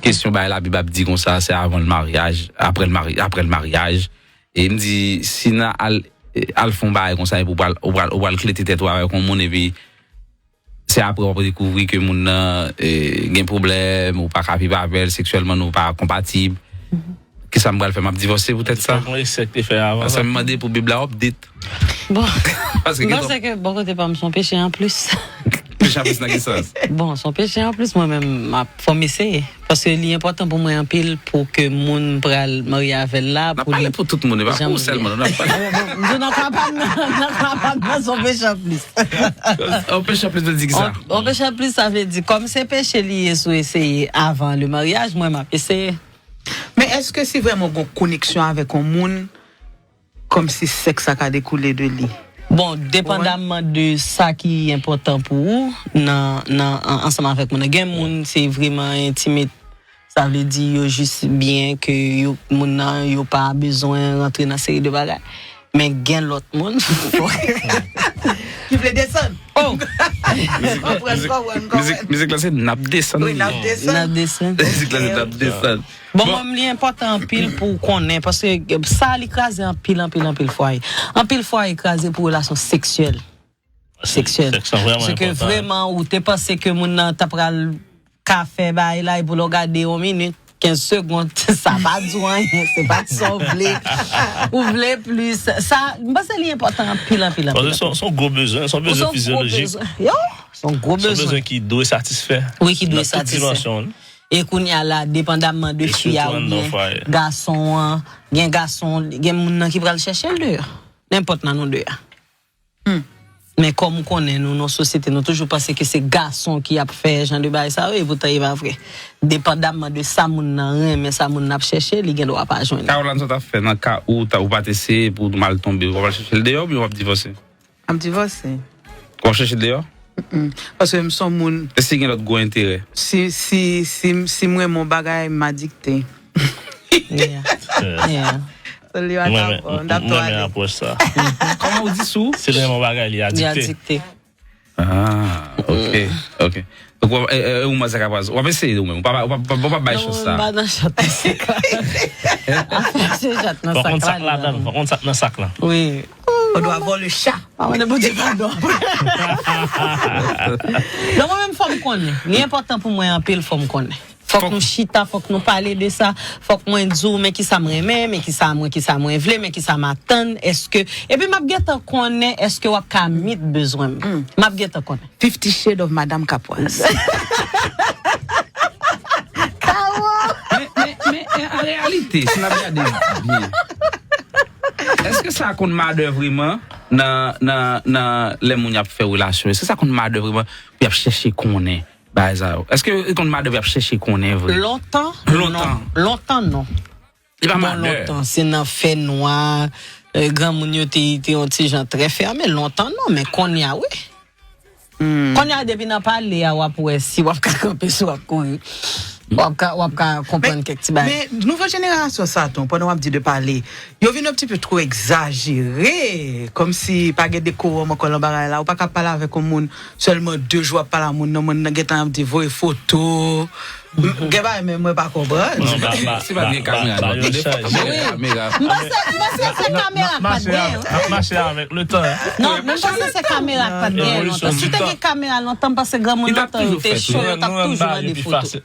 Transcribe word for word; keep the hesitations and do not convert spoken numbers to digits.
Kesyon bagay Labib ap di konsa, se avan l maryaj, apre l mari, apre l maryaj. E m di, si nan al, al fè yon bagay konsa, epi ou pral, ou pral, ou pral klete tèt ou avèk yon moun, epi se apre w ap dekouvri ke moun nan eh, gen pwoblèm, ou pa ka viv avè l, seksyèlman nou pa konpatib. Kisa m pral fè? M ap divòse poutèt sa? Fòk mwen esèk te fè avan. Sa m mande pou Bib la update. Bon, m panse ke bò kote pa m se yon peche anplis. Peche anplis nan ki sans? Bon, se yon peche anplis, mwen menm, m ap fò m eseye. Paske li enpòtan pou mwen anpil pou ke moun m pral marye avè l la. N ap pale pou tout moun, e pa pou ou sèlman, non, n ap pale. Bon, m di w nan ka pa m nan, nan ka pa m nan, se yon peche anplis. Yon peche anplis vle di kisa? Yon peche anplis, sa vle di, kòm se peche li ye si w eseye avan le maryaj, mwen, m ap eseye. Men èske si vrèman w gen yon koneksyon avèk yon moun, kòmsi sèks la ka dekoule de li? Bon, depandamman de sa ki enpòtan pou ou nan, nan an- ansanm avèk moun nan. Gen moun se vreman entimit, sa vle di yo jis byen ke yo, moun nan yo pa bezwen rantre nan seri de bagay. Men gen lòt moun. Ki vle desann. Oh! Konprann, konprann, konprann. Mizik la se n ap desann. Wi, n ap desann. N ap desann. Mizik la se n ap desann. Bon, mwen, li enpòtan anpil pou w konnen, paske sa, li kraze anpil, anpil, anpil fwaye. Anpil fwaye kraze pou relasyon seksyèl. Seksyèl. Sèks lan vrèman Se ke enpòtan. Vreman, ou te panse ke moun nan ta pral ka fè bagay la, epi lè w gade yon minit, kenz segond, sa pa di w anyen, se pa di sa w vle. Ou vle plis. Sa, m panse li enpòtan anpil, anpil, Paske anpil. se yon- se yon gwo bezwen, se yon bezwen fizyolojik. Yo, se yon gwo Se yon bezwen. bezwen ki dwe satisfè. Wi, ki dwe Nan tout satisfè. dimansyon l. E kounye a la, depandamman de E fi a sitou anndan oubyen fwaye. Gason an, gen gason, gen moun nan ki pral chèche l deyò. Nenpòt nan nou de a. Men kòm ou konnen, nou nan sosyete, nou toujou panse ke se gason ki ap fè jan de bagay sa yo, e poutan e pa vre. Depandamman de sa moun nan renmen, sa moun nan ap chèche, li gen dwa pa jwenn. Caroline, sa w t ap fè nan ka ou ta- ou pa t eseye pou w mal tonbe, w ap al chèche l deyò oubyen w ap divòse? M ap divòse. W ap chèche l deyò? Paske m se yon moun, E si gen lòt gwo enterè? Si, si, si, si m renmen yon bagay, m adikte. Yeah. Yeah. So, li pa ta bon, m t ap Mwen tou renmen ale. Apwòch sa. Kòman w di sou? Si l renmen yon bagay, li Li adikte. Adikte. Ah, ok, ok. Donk, w ap- e, e, ou manzè kapaz. W ap eseye ou menm. Ou pa, ou pa, ou pa, ou pa bay chans sa. Non, m pa nan chat nan sak la. Afè se chat nan Fòk konn sak sak la. Ladan, fòk konn sak nan sak lan. Wi. On doit avoir le chat. Pa mande Bondye padon. Non, mwen menm fò m konnen. Li enpòtan pou mwen anpil, fò m konnen. Fòk nou chita, fòk nou pale de sa. Fòk mwen di w, men kisa m renmen, men kisa mwen, kisa mwen vle, men kisa m atann. Èske, epi m ap gentan konnen èske w ap ka meet bezwen m. M ap gentan konnen. Fifty Shades of Madame Capoise. Men, men, men, an reyalite, si n ap gade byen, èske sa konn madè vreman nan, nan, nan lè moun y ap fè relasyon? Èske sa konn madè vreman pou y ap chèche konnen bagay sa yo? Èske l konn madè pou y ap chèche konnen vre? Lontan? Lontan. Non. Lontan, non. Li pa Bon, madè. Lontan, se nan fè nwa, eh, granmoun yo te, te yon ti jan trè fèmen. Lontan, non, men kounye a, wi. Kounye a, depi nan pale a, w ap wè si w ap ka kanpe, si w ap kouri. W ap ka, w ap ka konprann kèk ti bagay. Men nouvo jenerasyon sa, tou, pandan w ap di de pale, yo vin yon ti pe two egzajere. Kòmsi pa gen dekorum ankò nan bagay la. Ou pa ka pale avèk yon moun sèlman de jou w ap pale a moun nan, moun nan gentan ap di voye foto. Gen bagay menm mwen pa konprann. Non, ba, ba, Si pa t gen kamera, ba, nou ap tande fòk ap gen kamera. M panse, m panse se kamera k pa t gen. Ap mache avèk le tan. Non, men m panse se kamera k pa t gen lontan. Si te gen kamera lontan, m panse granmoun lontan yo te cho, yo t ap toujou mande foto.